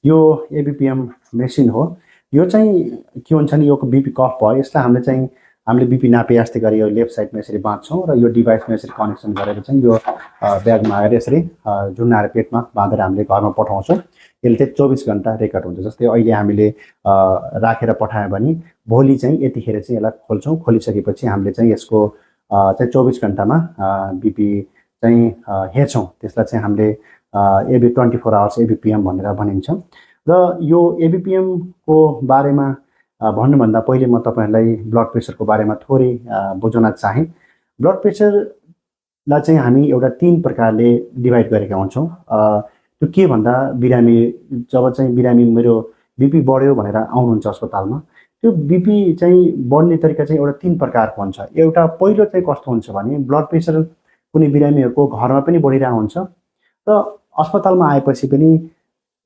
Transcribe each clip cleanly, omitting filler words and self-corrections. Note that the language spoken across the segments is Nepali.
यो एबिपिएम मेसिन हो। यो चाहिँ के हुन्छ नि, यो बिपी कफ भयो, यसलाई हामीले बिपी नापे जस्तै गरी यो लेफ्ट साइडमा यसरी बाँध्छौँ र यो डिभाइसमा यसरी कनेक्सन गरेर चाहिँ यो ब्यागमा आएर यसरी जुनाएर पेटमा बाँधेर हामीले घरमा पठाउँछौँ। यसले चाहिँ 24 घन्टा रेकर्ड हुन्छ। जस्तै अहिले हामीले राखेर पठायो भने भोलि चाहिँ यतिखेर चाहिँ यसलाई खोल्छौँ। खोलिसकेपछि हामीले चाहिँ यसको चाहिँ 24 घन्टामा बिपी चाहिँ हेर्छौँ। त्यसलाई चाहिँ हामीले 24 आवर्स एबिपिएम भनेर भनिन्छ। र यो एबिपिएमको बारेमा भन्नुभन्दा पहिले म तपाईँहरूलाई ब्लड प्रेसरको बारेमा थोरै बुझाउन चाहेँ। ब्लड प्रेसरलाई चाहिँ हामी एउटा 3 प्रकारले डिभाइड गरेका हुन्छौँ। त्यो के भन्दा बिरामी जब चाहिँ बिरामी मेरो बिपी बढ्यो भनेर आउनुहुन्छ अस्पतालमा, त्यो बिपी चाहिँ बढ्ने तरिका चाहिँ एउटा 3 प्रकारको हुन्छ। एउटा पहिलो चाहिँ कस्तो हुन्छ भने ब्लड प्रेसर कुनै बिरामीहरूको घरमा पनि बढिरहेको हुन्छ र अस्पतालमा आएपछि पनि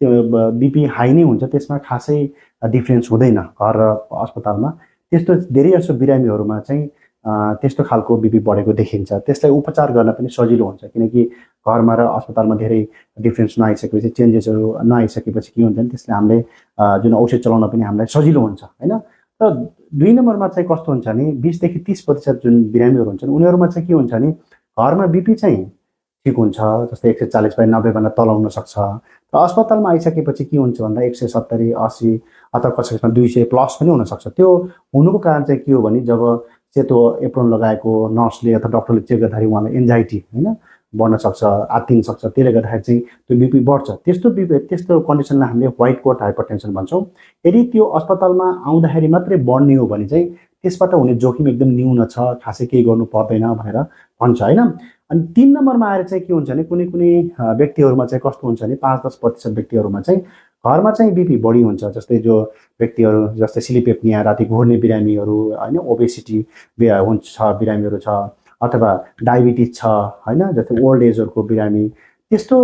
त्यो बिपी हाई नै हुन्छ, त्यसमा खासै डिफ्रेन्स हुँदैन घर र अस्पतालमा। त्यस्तो धेरै जसो बिरामीहरूमा चाहिँ त्यस्तो खालको बिपी बढेको देखिन्छ। त्यसलाई उपचार गर्न पनि सजिलो हुन्छ, किनकि घरमा र अस्पतालमा धेरै डिफ्रेन्स नआइसकेपछि, चेन्जेसहरू नआइसकेपछि के हुन्छ नि, त्यसले हामीले जुन औषध चलाउन पनि हामीलाई सजिलो हुन्छ होइन। र 2 नम्बरमा चाहिँ कस्तो हुन्छ नि, 20 देखि 30% जुन बिरामीहरू हुन्छन् उनीहरूमा चाहिँ के हुन्छ नि, घरमा बिपी चाहिँ ठिक हुन्छ, जस्तै 140/90 भन्दा तल हुन सक्छ। र अस्पतालमा आइसकेपछि के हुन्छ भन्दा 170, 80 अथवा कसैमा 200 प्लस पनि हुनसक्छ। त्यो हुनुको कारण चाहिँ के हो भने जब सेतो एप्रोन लगाएको नर्सले अथवा डक्टरले चेक गर्दाखेरि उहाँलाई एन्जाइटी होइन बढ्न सक्छ, आत्तिन सक्छ। त्यसले गर्दाखेरि चाहिँ त्यो बिपी बढ्छ। त्यस्तो कन्डिसनलाई हामीले व्हाइट कोट हाइपरटेन्सन भन्छौँ। यदि त्यो अस्पतालमा आउँदाखेरि मात्रै बढ्ने हो भने चाहिँ त्यसबाट हुने जोखिम एकदम न्यून छ, खासै केही गर्नु पर्दैन भनेर भन्छ होइन। अनि 3 नम्बरमा आएर चाहिँ के हुन्छ भने कुनै व्यक्तिहरूमा चाहिँ कस्तो हुन्छ भने 5-10% व्यक्तिहरूमा चाहिँ घरमा चाहिँ बिपी बढी हुन्छ। जस्तै जो व्यक्तिहरू जस्तै स्लिप एप्निया, राति घुर्ने बिरामीहरू होइन, ओबेसिटी हुन्छ बिरामीहरू छ, अथवा डायबिटिज छ होइन, जस्तै ओल्ड एजहरूको बिरामी, त्यस्तो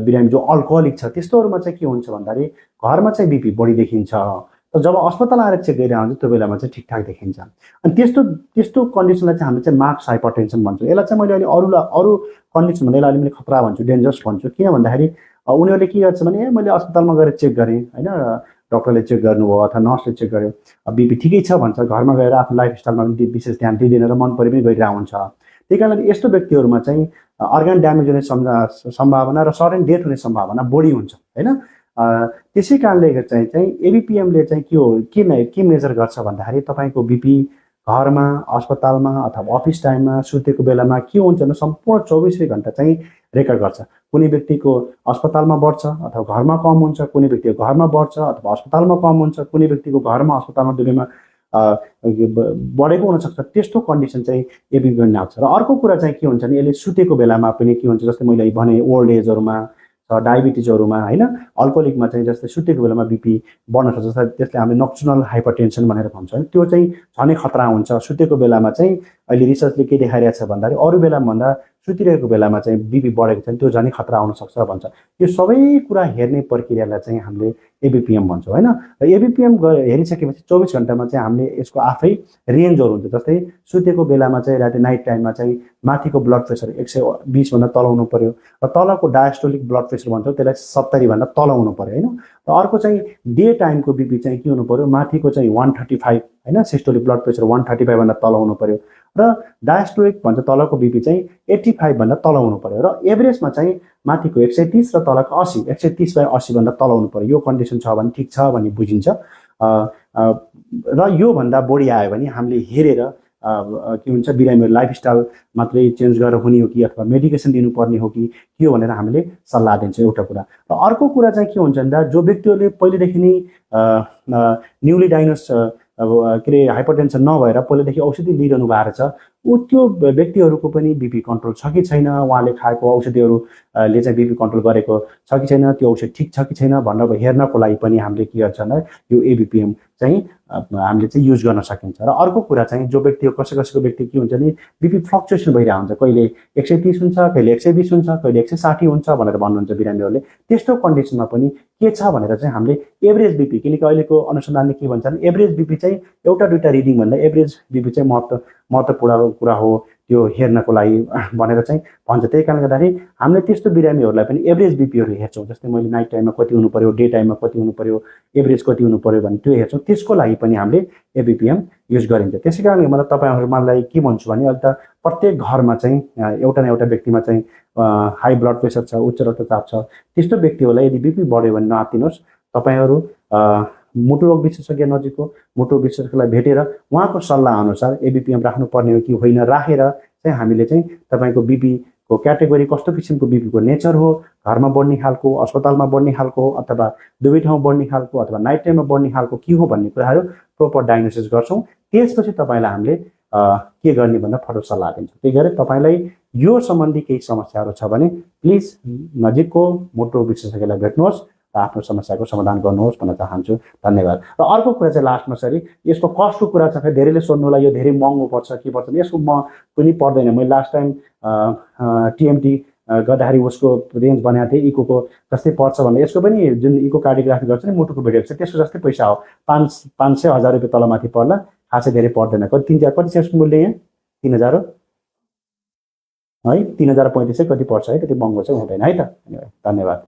बिरामी जो अल्कोहलिक छ त्यस्तोहरूमा चाहिँ के हुन्छ भन्दाखेरि घरमा चाहिँ बिपी बढी देखिन्छ। तर जब अस्पताल आएर चेक गरिरहेको हुन्छ त्यो बेलामा चाहिँ ठिकठाक देखिन्छ। अनि त्यस्तो कन्डिसनलाई चाहिँ हामीले चाहिँ मार्क्स हाइपरटेन्सन भन्छौँ। यसलाई चाहिँ मैले अहिले अरू कन्डिसन भन्दा यसलाई मैले खतरा भन्छु, डेन्जरस भन्छु। किन भन्दाखेरि उनीहरूले के गर्छ भने मैले अस्पतालमा गएर चेक गरेँ होइन, डक्टरले चेक गर्नुभयो अथवा नर्सले चेक गर्यो, बिपी ठिकै छ भन्छ, घरमा गएर आफ्नो लाइफस्टाइलमा पनि विशेष ध्यान दिँदैन र मन परि पनि गरिरहेको हुन्छ। त्यही कारणले यस्तो व्यक्तिहरूमा चाहिँ अर्गन ड्यामेज हुने सम्भावना र सडन डेथ हुने सम्भावना बढी हुन्छ होइन। त्यसै कारणले चाहिँ एबिपिएमले चाहिँ के मेजर गर्छ भन्दाखेरि तपाईँको बिपी घरमा, अस्पतालमा अथवा अफिस टाइममा, सुतेको बेलामा के हुन्छ भने सम्पूर्ण 24 घन्टा चाहिँ रेकर्ड गर्छ। कुनै व्यक्तिको अस्पतालमा बढ्छ अथवा घरमा कम हुन्छ, कुनै व्यक्तिको घरमा बढ्छ अथवा अस्पतालमा कम हुन्छ, कुनै व्यक्तिको घरमा अस्पतालमा दुवैमा बढेको हुनसक्छ। त्यस्तो कन्डिसन चाहिँ एबिपिएमले आउँछ। र अर्को कुरा चाहिँ के हुन्छ भने यसले सुतेको बेलामा पनि के हुन्छ, जस्तै मैले भने ओल्ड एजहरूमा, डायबिटिजहरूमा होइन, अल्कोहलिकमा चाहिँ जस्तै सुतेको बेलामा बिपी बढ्न सक्छ। जस्तै त्यसले हामीले नक्चुनल हाइपरटेन्सन भनेर भन्छ होइन, त्यो चाहिँ झनै खतरा हुन्छ। सुतेको बेलामा चाहिँ अहिले रिसर्चले के देखाइरहेको छ भन्दाखेरि अरू बेलामा भन्दा सुतिरहेको बेलामा चाहिँ बिपी बढेको छ, त्यो झनै खतरा हुनसक्छ भन्छ। यो सबै कुरा हेर्ने प्रक्रियालाई चाहिँ हामीले एबिपिएम भन्छौँ होइन। र एबिपिएम हेरिसकेपछि 24 घन्टामा चाहिँ हामीले यसको आफै रेन्जहरू हुन्छ। जस्तै सुतेको बेलामा चाहिँ राति नाइट टाइममा चाहिँ माथिको ब्लड प्रेसर 120 भन्दा तल हुनु पर्यो, र तलको डायस्टोलिक ब्लड प्रेसर भन्छौँ त्यसलाई 70 भन्दा तल हुनु पर्यो होइन। र अर्को चाहिँ डे टाइमको बिपी चाहिँ के हुनु पर्यो, माथिको चाहिँ 135 होइन, सिस्टोलिक ब्लड प्रेसर 135 भन्दा तल हुनु पर्यो, र डायस्टोलिक भन्छ तलको बिपी चाहिँ 85 भन्दा तल हुनु पर्यो, र एभरेजमा चाहिँ माथिको 130 र तलको 80, 130/80 भन्दा तल हुनु पर्यो। यो कन्डिसन छ भने ठिक छ भन्ने बुझिन्छ। र योभन्दा बढी आयो भने हामीले हेरेर के हुन्छ, बिरामीहरू लाइफस्टाइल मात्रै चेन्ज गरेर हुने हो कि अथवा मेडिकेसन दिनुपर्ने हो कि के हो भनेर हामीले सल्लाह दिन्छौँ, एउटा कुरा। र अर्को कुरा चाहिँ के हुन्छ भन्दा जो व्यक्तिहरूले पहिलेदेखि नै न्युली डायग्नोस के अरे हाइपरटेन्सन नभएर पहिलेदेखि औषधि लिइरहनु भएको छ, त्यो व्यक्तिहरूको पनि बिपी कन्ट्रोल छ कि छैन, उहाँले खाएको औषधिहरूले चाहिँ बिपी कन्ट्रोल गरेको छ कि छैन, त्यो औषध ठिक छ कि छैन भनेर हेर्नको लागि पनि हामीले के गर्छ भने यो एबिपिएम चाहिँ हामीले चाहिँ युज गर्न सकिन्छ। र अर्को कुरा चाहिँ जो व्यक्ति कसैको व्यक्ति के हुन्छ नि, बिपी फ्लक्चुएसन भइरहेको हुन्छ, कहिले 130 हुन्छ, कहिले 120 हुन्छ, कहिले 160 हुन्छ भनेर भन्नुहुन्छ बिरामीहरूले। त्यस्तो कन्डिसनमा पनि के छ भनेर चाहिँ हामीले एभरेज बिपी, किनकि अहिलेको अनुसन्धानले के भन्छ भने एभरेज बिपी चाहिँ एउटा दुईटा रिडिङ भन्दा एभरेज बिपी चाहिँ महत्त्वपूर्ण कुरा हो। त्यो हेर्नको लागि भनेर चाहिँ भन्छ। त्यही कारणले गर्दाखेरि हामीले त्यस्तो बिरामीहरूलाई पनि एभरेज बिपीहरू हेर्छौँ। जस्तै मैले नाइट टाइममा कति हुनु पर्यो, डे टाइममा कति हुनु पर्यो, एभरेज कति हुनु पर्यो भने त्यो हेर्छौँ। त्यसको लागि पनि हामीले एबिपिएम युज गरिन्छ। त्यसै कारणले मलाई तपाईँहरूलाई के भन्छु भने अहिले त प्रत्येक घरमा चाहिँ एउटा न एउटा व्यक्तिमा चाहिँ हाई ब्लड प्रेसर छ, उच्च रक्तचाप छ। त्यस्तो व्यक्तिहरूलाई यदि बिपी बढ्यो भने नआत्तिनुहोस्। तपाईँहरू मुटु रोग विशेषज्ञ नजिकको मुटु विशेषज्ञलाई भेटेर उहाँको सल्लाह अनुसार एबिपिएम राख्नुपर्ने हो कि होइन राखेर चाहिँ हामीले चाहिँ तपाईँको बिपीको क्याटेगोरी कस्तो किसिमको बिपीको नेचर हो, घरमा बढ्ने खालको, अस्पतालमा बढ्ने खालको, अथवा दुवै ठाउँ बढ्ने खालको, अथवा नाइट टाइममा बढ्ने खालको के हो भन्ने कुराहरू प्रोपर डायग्नोसिस गर्छौँ। त्यसपछि तपाईँलाई हामीले के गर्ने भनेर फरक सल्लाह दिन्छौँ। त्यही गरेर तपाईँलाई यो सम्बन्धी केही समस्याहरू छ भने प्लिज नजिकको मुटु विशेषज्ञलाई भेट्नुहोस् र आफ्नो समस्याको समाधान गर्नुहोस् भन्न चाहन्छु। धन्यवाद। र अर्को कुरा चाहिँ लास्टमा सरी यसको कस्टको कुरा छ। फेरि धेरैले सोध्नुलाई यो धेरै महँगो पर्छ के पर्छ, यसको पनि पर्दैन। मैले लास्ट टाइम टिएमटी गर्दाखेरि उसको रेन्ज बनाएको थिएँ इकोको जस्तै पर्छ भनेर। यसको पनि जुन इको कार्डियोग्राफी गर्छ नि मुटुको भिडियो छ त्यसको जस्तै पैसा हो। 500-1000 रुपियाँ तलमाथि पर्ला, खासै धेरै पर्दैन। कति 3000 कति छ यसको मूल्य यहाँ? 3000 हो है, 3035 कति पर्छ है, त्यति महँगो चाहिँ हुँदैन है त। धन्यवाद।